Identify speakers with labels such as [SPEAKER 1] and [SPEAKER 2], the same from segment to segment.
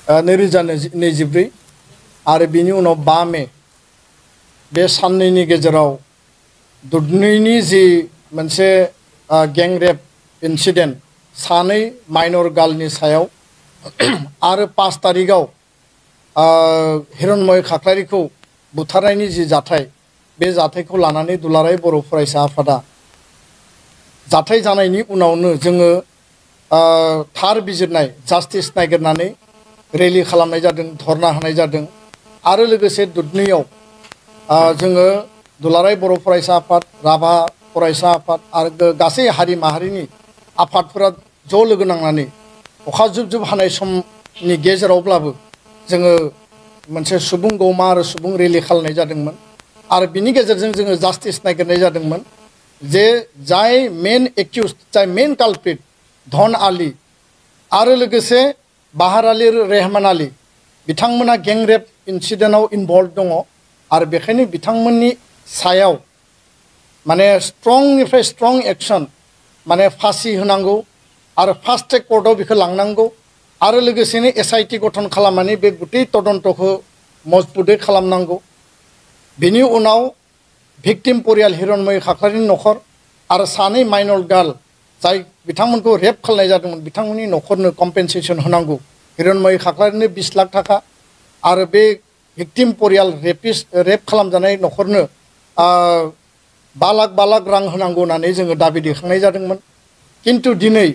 [SPEAKER 1] 2024 आरो बिनि उनाव 5 मे बे साननैनि गेजेराव दुधनैनि जि मोनसे गैंग रेप इन्सिडेन्ट सानै माइनर गार्लनि सायाव आरो 5 तारिखआव हिरण्मय खाख्लारिखौ बुथारनायनि जि जाथाय बे जाथायखौ लानानै दुलाराय बर' फरायसा आफादा जाथाय जानायनि उनावनो जोङो थार बिजिरनाय जास्टिस नागिरनानै रेलि खालामनाय जादों धरना होनाय जादों आरो लोगोसे दुधनैयाव जोङो दुलाराय बर' फरायसा आफाद राभा फरायसा आफाद आरो गासै हारि माहारिनि आफादफोरा ज' लोगो नांनानै अखा जुब जुब हानाय समनि गेजेरावब्लाबो जोङो मोनसे सुबुं गौमा आरो सुबुं रेलि खालामनाय जादोंमोन आरो बिनि गेजेरजों जोङो जास्टिस नागिरनाय जादोंमोन जे जाय मेन एक्यूज्ड जाय मेन कालप्रिट धन आली आरो लोगोसे बाहार आली रेहमान आली बिथांमोना गैंग रेप इन्सिडेन्टआव इनभल्व दङ आरो बेखायनो बिथांमोननि सायाव माने स्ट्रंनिफ्राय स्ट्रं एक्शन माने फासि होनांगौ आरो फास्ट ट्रेक कर्टआव बेखौ लांनांगौ आरो लोगोसेनो SIT गठन खालामनानै बे गुटै तदन्तखौ मजबुतै खालामनांगौ बेनि उनाव भिक्टिम परियाल हिरण्मय खाख्लारिनि नखर आरो सानै माइनर गार्ल जाय बिथांमोनखौ रेप खालामनाय जादोंमोन बिथांमोननि नखरनो कम्पेनसेसन होनांगौ हिरण्मय खाख्लारिनो 20 लाख थाखा आरो बे भिक्टिम परियाल रेप खालामजानाय नखरनो 5 लाख रां होनांगौ होननानै जोङो दाबि दैखांनाय जादोंमोन किन्तु दिनै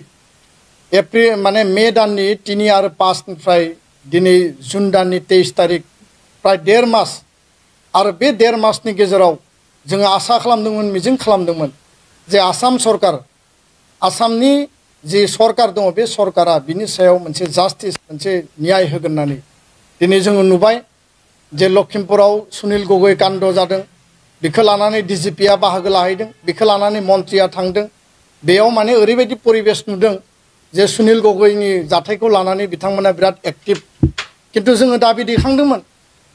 [SPEAKER 1] एप्रिल माने मे दाननि 3 आरो 5 निफ्राय दिनै जुन दाननि 23 तारिख प्राय 1.5 मास आरो बे 1.5 मासनि गेजेराव जोङो आसा खालामदोंमोन मिजिं खालामदोंमोन जे आसाम सरकार आसामनि जि सरकार दङ बे सरकारा बिनि सायाव मोनसे जास्टिस मोनसे न्याय होगोन होननानै दिनै जोङो नुबाय जे लखिमपुराव सुनील गगৈ काण्ड जादों बेखौ लानानै DGPआ बाहागो लाहैदों बेखौ लानानै मन्थ्रिया थांदों बेयाव माने ओरैबायदि परिबेस नुदों जे सुनील गगैनि जाथायखौ लानानै बिथांमोना बिराद एक्टिभ किन्तु जोङो दाबि दैखांदोंमोन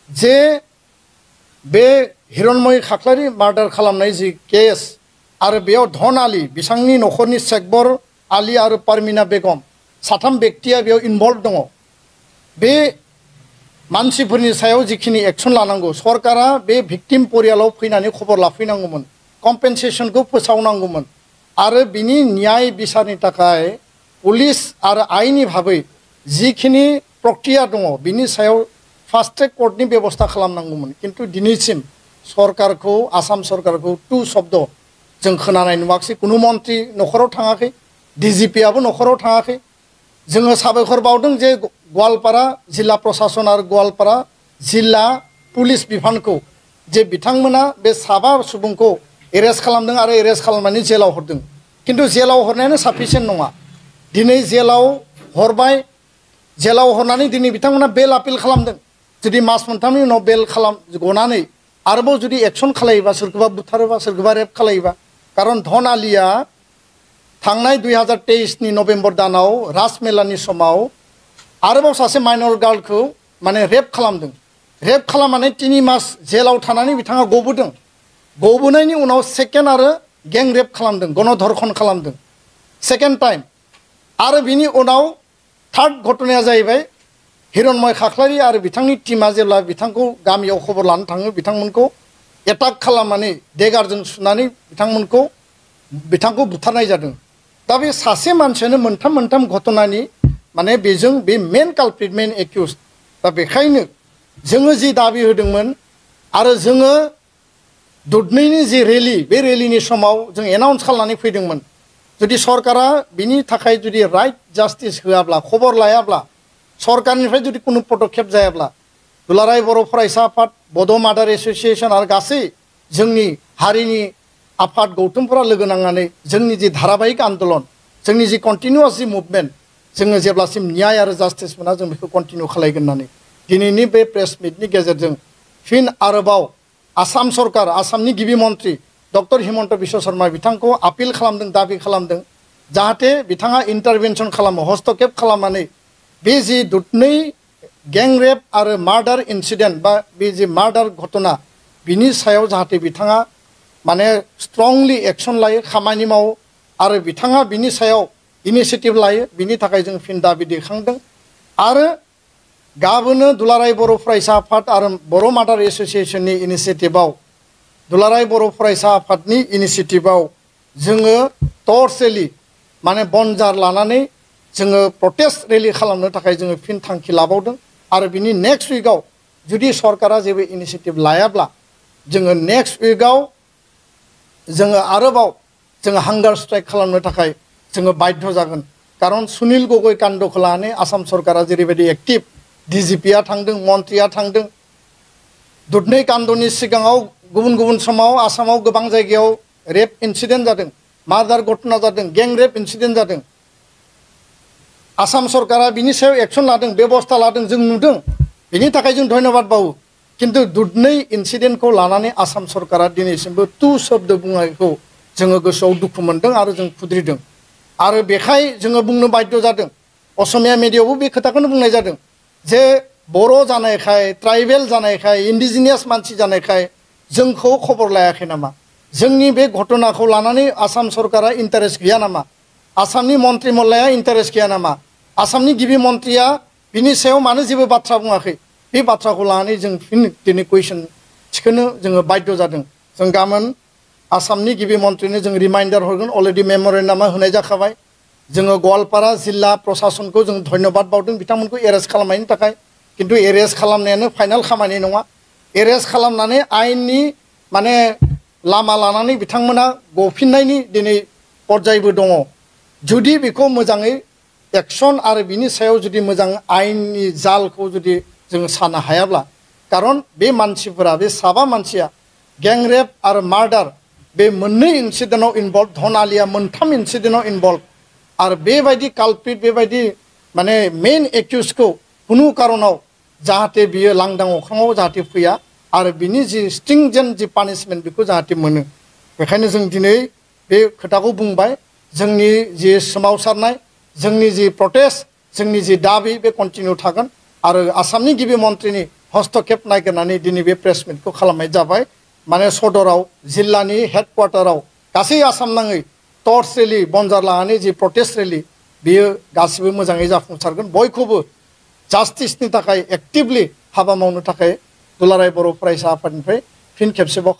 [SPEAKER 1] जे बे हिरण्मय खाख्लारि मार्डार खालामनाय जि केस आरो बेयाव धन आली बिथांनि नखरनि शेखबर आली आरो परमिना बेगम साथाम व्यक्तिया बेयाव इनभल्व दङ बे मानसिफोरनि सायाव जिखिनि एक्शन लानांगौ सरकारा बे भिक्टिम परियालाव फैनानै खबर लाफैनांगौमोन कम्पेनसेसनखौ फोसावनांगौमोन आरो बिनि न्याय बिसारनि थाखाय पुलिस आरो आइननि भाबै जिखिनि प्रक्रिया दङ बिनि सायाव फास्ट ट्रेक कर्टनि बेबस्था खालामनांगौमोन किन्तु दिनैसिम सरकारखौ आसाम सरकारखौ टु शब्द जों खोनानाय नुवाखै कुनु मन्थ्रि नखराव थाङाखै DGPआबो नखराव थाङाखै जोङो साबायखर बावदों जे गवालपारा जिल्ला प्रशासन आरो गवालपारा जिल्ला पुलिस बिफानखौ जे बिथांमोना बे साबा सुबुंखौ एरेस्ट खालामदों आरो एरेस्ट खालामनानै जेलाव हरदों किन्तु जेलाव हरनायानो साफिसियेन्ट नङा दिनै जेलाव हरबाय जेलाव हरनानै दिनै बिथांमोना बेल आपिल खालामदों जुदि मास मोनथामनि उनाव बेल गनानै आरोबाव जुदि एक्शन खालायोबा सोरखौबा बुथारोबा सोरखौबा रेप खालायोबा कारण धन आलिया थांनाय 2023 नि नभेम्बर दानाव राजमेलानि समाव आरोबाव सासे माइनर गार्लखौ माने रेप खालामदों रेप खालामनानै 3 मास जेलाव थानानै बिथाङा गबोदों गबोनायनि उनाव सेकेन्ड आरो गैंग रेप खालामदों गणधर्षण खालामदों सेकेन्ड टाइम आरो बिनि उनाव थार्ड घटनाया जाहैबाय हिरण्मय खाख्लारि आरो बिथांनि टीमा जेब्ला बिथांखौ गामियाव खबर लानो थाङो बिथांमोनखौ एटाक खालामनानै देगारजों सुनानै बिथांखौ बुथारनाय जादों दा बे सासे मानसियानो मोनथाम घटनानि माने बेजों बे मेन कालप्रिट मेन एक्यूज दा बेखायनो जोङो जि दाबि होदोंमोन आरो जोङो दुधनैनि जि रेलि बे रेलिनि समाव जों एनाउन्स खालामनानै फैदोंमोन जुदि सरकारा बिनि थाखाय जुदि राइट जास्टिस होआब्ला खबर लायाब्ला सरकारनिफ्राय जुदि कुनु पदक्षेप जायाब्ला दुलाराय बर' फरायसा आफाद बड' मादार एस'सिएशन आरो गासै जोंनि हारिनि आफाद गौथुमफोरा लोगो नांनानै जोंनि जि धाराबाहिक आन्दलन जोंनि जि कन्टिनिउआस जि मुभमेन्ट जोङो जेब्लासिम न्याय आरो जास्टिस मोना जों बेखौ कन्टिनिउ खालायगोन होननानै दिनैनि बे प्रेस मिटनि गेजेरजों फिन आरोबाव आसाम सरकार आसामनि गिबि मन्थ्रि डक्टर हिमन्त बिश्व शर्मा बिथांखौ आपिल खालामदों दाबि खालामदों जाहाथे बिथाङा इन्टारभेनसन खालामो हस्तक्षेप खालामनानै बे जि दुधनै गैंग रेप आरो मार्डार इन्सिडेन्ट बा बे जि मार्डार घटना बिनि सायाव जाहाथे बिथाङा माने स्ट्रंलि एक्शन लायो खामानि मावो आरो बिथाङा बिनि सायाव इनिशिएटिभ लायो बिनि थाखाय जों फिन दाबि दैखांदों आरो गाबोनो दुलाराय बर' फरायसा आफाद आरो बर' मादार एस'सिएशननि इनिसियेटिभआव दुलाराय बर' फरायसा आफादनि इनिसियेटिभआव जोङो टर्च रेलि माने बनजार लानानै जोङो प्रटेस्ट रेलि खालामनो थाखाय जोङो फिन थांखि लाबावदों आरो बिनि नेक्स्ट उइकआव जुदि सरकारा जेबो इनिसियेटिभ लायाब्ला जोङो नेक्स्ट उइकआव जोङो आरोबाव जोङो हांगार स्ट्राइक खालामनो थाखाय जोङो बाध्य जागोन कारण सुनील गगৈ काण्डखौ लानानै आसाम सरकारा जेरैबायदि एक्टिभ डिजिपिआ थांदों मन्त्रिया थांदों दुधनै काण्डनि सिगाङाव गुबुन गुबुन समाव आसामाव गोबां जायगायाव रेप इन्सिडेन्ट जादों मार्डार घटना जादों गें रेप इन्सिडेन्ट जादों आसाम सरकारा बिनि सायाव एक्सन लादों बेबस्था लादों जों नुदों बिनि थाखाय जों धन्यबाद बावो किन्तु दुधनै इन्सिडेन्टखौ लानानै आसाम सरकारा दिनैसिमबो तु शब्द बुंनायखौ जोङो गोसोआव दुखु मोनदों आरो जों खुद्रिदों आरो बेखाय जोङो बुंनो बाध्य जादों असमिया मिडियायावबो बे खोथाखौनो बुंनाय जादों जे बर' जानायखाय ट्राइबेल जानायखाय इन्डिजिनियास मानसि जानायखाय जोंखौ खबर लायाखै नामा जोंनि बे घटनाखौ लानानै आसाम सरकारा इन्टारेस्ट गैया नामा आसामनि मन्त्रिमलया इन्टारेस्ट गैया नामा आसामनि गिबि मन्त्रिया बिनि सायाव मानो जेबो बाथ्रा बुङाखै बे बाथ्राखौ लानानै जों फिन दिनै कुइसन थिखोनो जोङो बाध्य जादों जों गाबोन आसामनि गिबि मन्त्रिनो जों रिमाइन्डार हरगोन अलरेडि मेम'रेन्डामा होनाय जाखाबाय जोङो गवालपारा जिल्ला प्रशासनखौ जों धन्यबाद बावदों बिथांमोनखौ एरेस्ट खालामनायनि थाखाय किन्तु एरेस्ट खालामनायानो फाइनाल खामानि नङा एरेस्ट खालामनानै आयेननि माने लामा लानानै बिथांमोना गफिननायनि दिनै पर्यायबो दङ जुदि बेखौ मोजाङै एक्सन आरो बिनि सायाव जुदि मोजां आयेननि जालखौ जुदि जों साननो हायाब्ला कारण बे मानसिफोरा बे साबा मानसिया गें रेप आरो मार्डार बे मोननै इन्सिडेन्टआव इनभल्भ धनालिया मोनथाम इन्सिडेन्टआव इनभल्भ आरो बेबायदि कालप्रिट बेबायदि माने मेइन एक्युजखौ कुनु कारनाव जाहाथे बियो लांदां अख्राङाव जाहाथे फैया आरो बिनि जि स्ट्रिंजेन्ट जि पानिशमेन्ट बेखौ जाहाथे मोनो बेखायनो जों दिनै बे खोथाखौ बुंबाय जोंनि जि सोमावसारनाय जोंनि जि प्रटेस्ट जोंनि जि दाबि बे कन्टिनिउ थागोन आरो आसामनि गिबि मन्त्रिनि हस्तक्षेप नागिरनानै दिनै बे प्रेस मिटखौ खालामनाय जाबाय माने सदराव जिल्लानि हेडक्वार्टाराव गासै आसाम नाङै टर्च रेलि बनजार लानानै जि प्रटेस्ट रेलि बियो गासिबो मोजाङै जाफुंसारगोन बयखौबो जास्टिसनि थाखाय एक्टिभलि हाबा मावनो थाखाय दुलाराय बर' फरायसा आफादनिफ्राय फिन खेबसेबाव